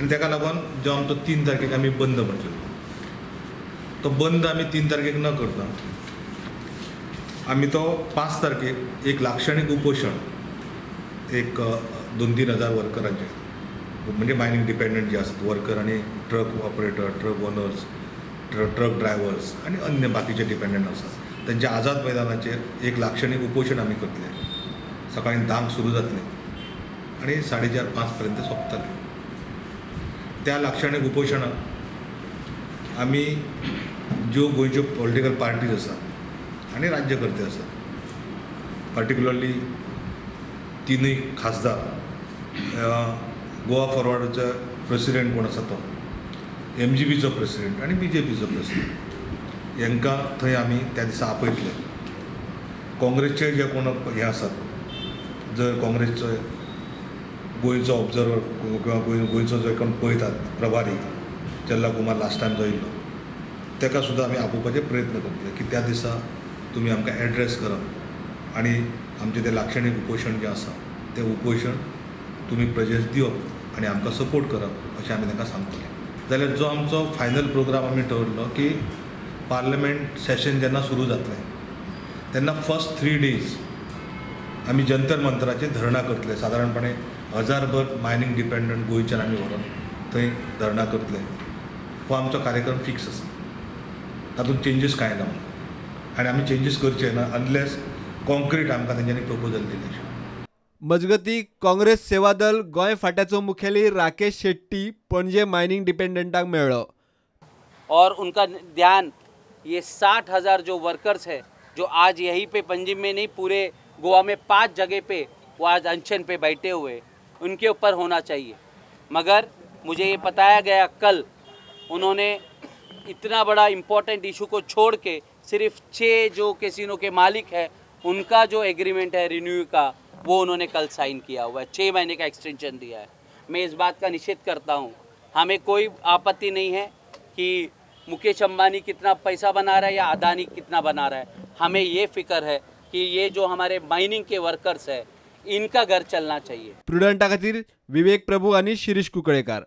आनी ताका लागून जो आमचो 3 तारखेक आमी बंद म्हटलेलो तो बंद आमी 3 तारखेक न करता आमी तो 5 तारखेक एक लाक्षणीक उपोशण एक 2-3 हजार वर्करांचे म्हणजे मायनींग डिपेंडंट जे आसात वर्कर आनी truck operator, truck owners, truck drivers आनी अन्य बाकीचे डिपेंडंट आसात तेंच्या आझाद मैदानाचेर एक लाक्षणीक उपोशण आमी करतले. सकाळी 10 सुरू जातलें आनी 4:30-5 पर्यंत सोंपतलें. त्या लाक्षणीक उपोशणाक आमी ज्यो गोंयच्यो पॉलिटिकल पार्टीज आसात आनी राज्यकर्ते आसात, पर्टिक्युलरली 3 खासदार, गोवा फॉरवर्डाचो प्रेसिडेंट कोण आसा तो, MGBचो प्रेसिडेंट आनी BJPचो प्रेसिडेंट, हांकां थंय आमी त्या दिसा आपयतले. काँग्रेसचे जे कोण हे आसात, जर काँग्रेसचो गोंयचो ऑब्जर्वर किंवा गोंयचो जो कोण पळयतात प्रभारी चल्ला कुमार लास्ट टायम जो येयल्लो ताका सुद्दां आमी आपोवपाचे प्रयत्न करतले की त्या दिसा तुमी आमकां एड्रेस करप आनी आमचें तें लाक्षणीक उपोशण जें आसा तें उपोशण तुमी प्रेजेंस दिवप आनी आमकां सपोर्ट करप अशें आमी तांकां सांगतले. जाल्यार जो आमचो फायनल प्रोग्राम आमी दवरलो की पार्लमेंट सेशन जेन्ना सुरू जातलें तेन्ना फर्स्ट 3 डेज आमी जंतर मंतराचेर धरणां करतले. सादारणपणे 1000 मायनींग डिपेंडंट गोंयच्यान आमी व्हरोन थंय धरणां करतले. हो आमचो कार्यक्रम फिक्स आसा, तातूंत चेंजीस कांय ना आनी आमी चेंजीस करचे ना अनलेस कॉन्क्रीट आमकां तेंच्यांनी प्रपोजल दिलें. मजगती काँग्रेस सेवा दल गोंय फाट्याचो मुखेली राकेश शेट्टी पणजे मायनिंग डिपेंडंटाक मेळ्ळो और उनका ध्यान ये 60,000 जो वर्कर्स है जो आज यहीं पे पंजिम में नहीं पूरे गोवा में 5 जगह पे वो आज अनशन पे बैठे हुए उनके ऊपर होना चाहिए। मगर मुझे ये बताया गया कल उन्होंने इतना बड़ा इम्पोर्टेंट इशू को छोड़ के सिर्फ 6 जो कैसीनो के मालिक है उनका जो एग्रीमेंट है रिन्यू का वो उन्होंने कल साइन किया हुआ है, 6 महीने का एक्सटेंशन दिया है। मैं इस बात का निषेध करता हूँ। हमें कोई आपत्ति नहीं है कि मुकेश अंबानी कितना पैसा बना रहा है या अदानी कितना बना रहा है, हमें ये फिक्र है कि ये जो हमारे माइनिंग के वर्कर्स है इनका घर चलना चाहिए। प्रुडंटा खातीर विवेक प्रभू आणि शिरीष कुकळेकर।